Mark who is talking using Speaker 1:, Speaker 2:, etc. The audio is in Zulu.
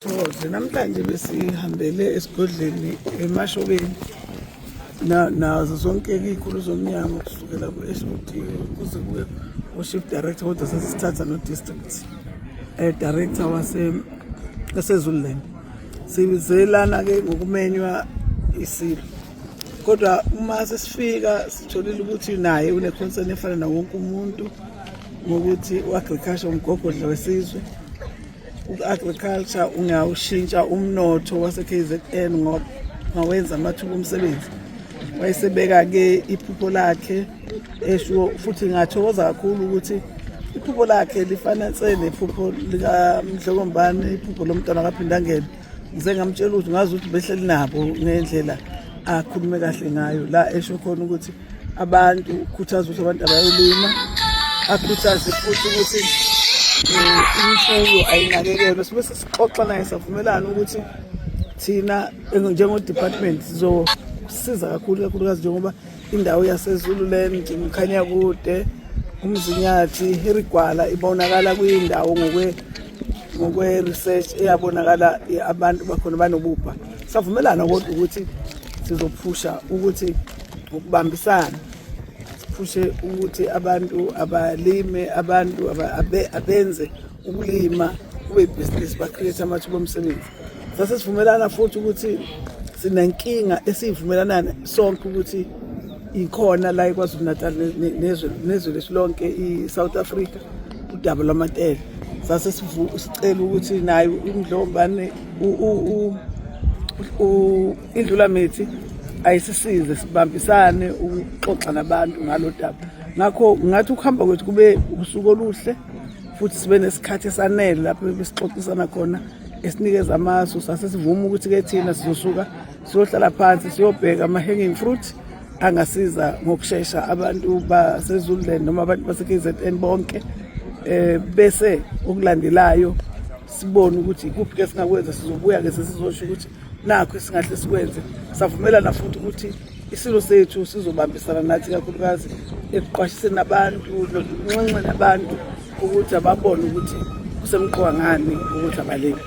Speaker 1: Thokoze, namhlanje besihambele esigodleni eMashobeni nazo zonke iy'khulu zomnyango kusukela ku-HOD kuze kuye ku-chief director, kodwa sesisithatha no-district director waseZululand. Sizelana-ke ngokumenywa isilo, kodwa uma sesifika sitholile ukuthi naye une-concern efana nawo wonke umuntu ngokuthi u-agriculture umgogodla wesizwe. U-agriculture ungawushintsha umnotho wase-KZN ngawenza amathuba omsebenzi. Wayesebeka-ke iphupho lakhe esho, futhi ngathokoza kakhulu ukuthi iphupho lakhe lifana nse nephupho likaMdlokombane, iphupho lomntwana kaPhindangene. Ngize ngamtshela ukuthi ngazi ukuthi behleli nabo ngendlela akhulume kahle ngayo la, esho khona ukuthi abantu ukhuthaza ukuthi abantu abayolima, akhuthaze futhi ukuthi imfuyo ayinakekelwe. Sibe sesixoxa naye, savumelana ukuthi thina njengo-department sizosiza kakhulu, kakhulukazi njengoba indawo yaseZululand, Mkhanyakude, uMzinyathi, Harry Gwala ibonakala kuyindawo ngokwe-research eyabonakala abantu bakhona banobubha. Savumelana kodwa ukuthi sizophusha ukuthi ngokubambisana siphushe ukuthi abantu abalime, abantu abenze ukulima kube ibhizinisi, ba-create amathuba omsebenzi. Sase sivumelana futhi ukuthi sinenkinga esiyivumelana sonke ukuthi ikhona la eKwaZulu Natal nezwe lethu lonke i-South Africa, udaba lwamatele. Sase sicela ukuthi naye uMdlokombane, iNdlulamithi ayisisize sibambisane ukuxoxa nabantu ngalo daba. Ngakho ngathi ukuhamba kwethu kube usuku oluhle, futhi sibe nesikhathi esanele lapho besixoxisana khona, esinikeza amasu. Sase sivuma ukuthi-ke thina sizosuka siyohlala phansi, siyobheka ama-hanging fruit angasiza ngokushesha abantu baseZululand noma abantu base-KZN bonke, bese okulandelayo sibone ukuthi ikuphi ke singakwenza. Sizobuya ke sesizosho ukuthi nakho esingahle sikwenze. Savumelana futhi ukuthi isilo sethu sizobambisana nathi, kakhulukazi ekuqwashiseni abantu nokunxenxeni abantu ukuthi ababone ukuthi kusemqoka ngani ukuthi abalimi.